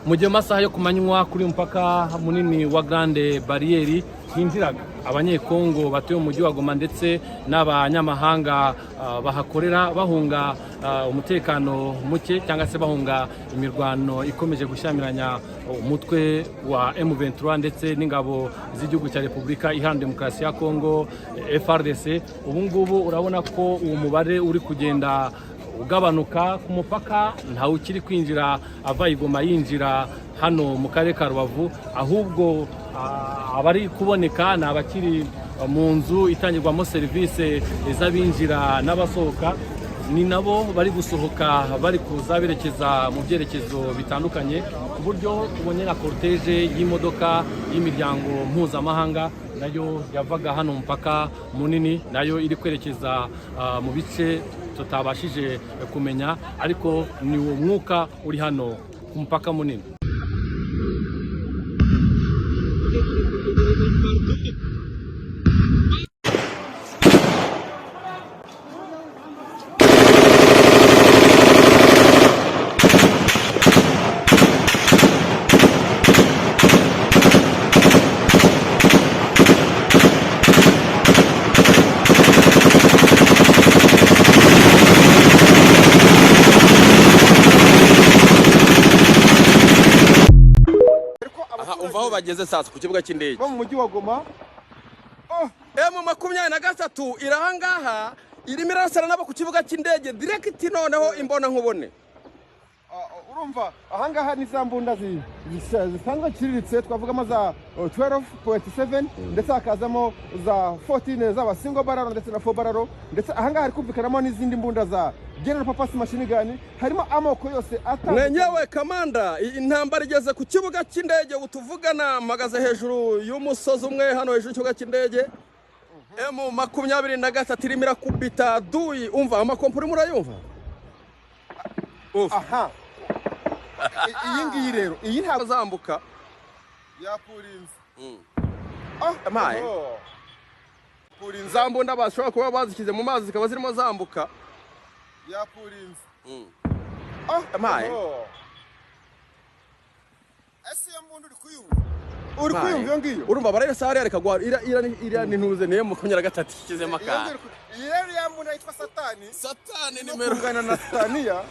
Mu gihe mu masaha yo ku manywa kuri uyu mupaka munini wa Grande Barrière hinjiraga Abanyekongo batuye mu mujyi wa Goma ndetse n'abanyamahanga bahakorera bahunga umutekano muke cyangwa se bahunga imirwano ikomeje gushyamiranya umutwe wa M23 ndetse n'ingabo z'igihugu cya Repubulika Iharanira Demokarasi ya Kongo, FARDC. Ubu ngubu urabona ko uwo mubare uri kugenda ugabanuka ku mupaka. Ntawe ukiri kwinjira ava i Goma yinjira hano mu karere ka Rubavu, ahubwo abari kuboneka ni abakiri mu nzu itangirwamo serivisi z'abinjira n'abasohoka. Ni nabo bari gusohoka, bari kuza berekeza mu byerekezo bitandukanye, ku buryo tubonye na cortège y'imodoka y'imiryango mpuzamahanga nayo yavaga hano mupaka munini, nayo iri kwerekeza mu bice tutabashije kumenya, ariko ni uwo mwuka uri hano ku mupaka munini. Aha, umva aho bageze sasa ku kibuga cy'indege bo mu mujyi wa Goma. M23 iri ahangaha, irimo irarasana nabo ku kibuga cy'indege direct, noneho imbona nkubone. Urumva ahangaha ni za mbunda zisanzwe ziciriritse, twavugamo za 12.7, ndetse hakazamo za 14 z'aba single barrel ndetse na 4 barrel, ndetse ahangaha hari kumvikanamo n'izindi mbunda za general purpose machine gun. Harimo amoko yose atandukanye. Mwenyewe kamanda, iyi intambara igeze ku kibuga cy'indege. Ubu tuvugana mpagaze hejuru y'umusozi umwe hano hejuru y'ikibuga cy'indege. M23 irimo irakubita duyi. Umva amakompo, urimo urayumva? Umva. Aha, iyi ngiyi rero, iyi ntabwo zambuka. Yapurinze. Amaye. Za mbunda bashobora kuba bazishyize mu mazi, zikaba zirimo zambuka. Yapurinze. Amaye. Ese iyo mbunda uri kuyumva? Uri kuyumva iyo ngiyo? Urumva barayirasa hariya, reka guha iriya ni ntuze ni M23 ishyizemo Iyo akantu. ngiyo iyi rero ya mbunda yitwa Satani. Satani no nimero kungana na Sataniya.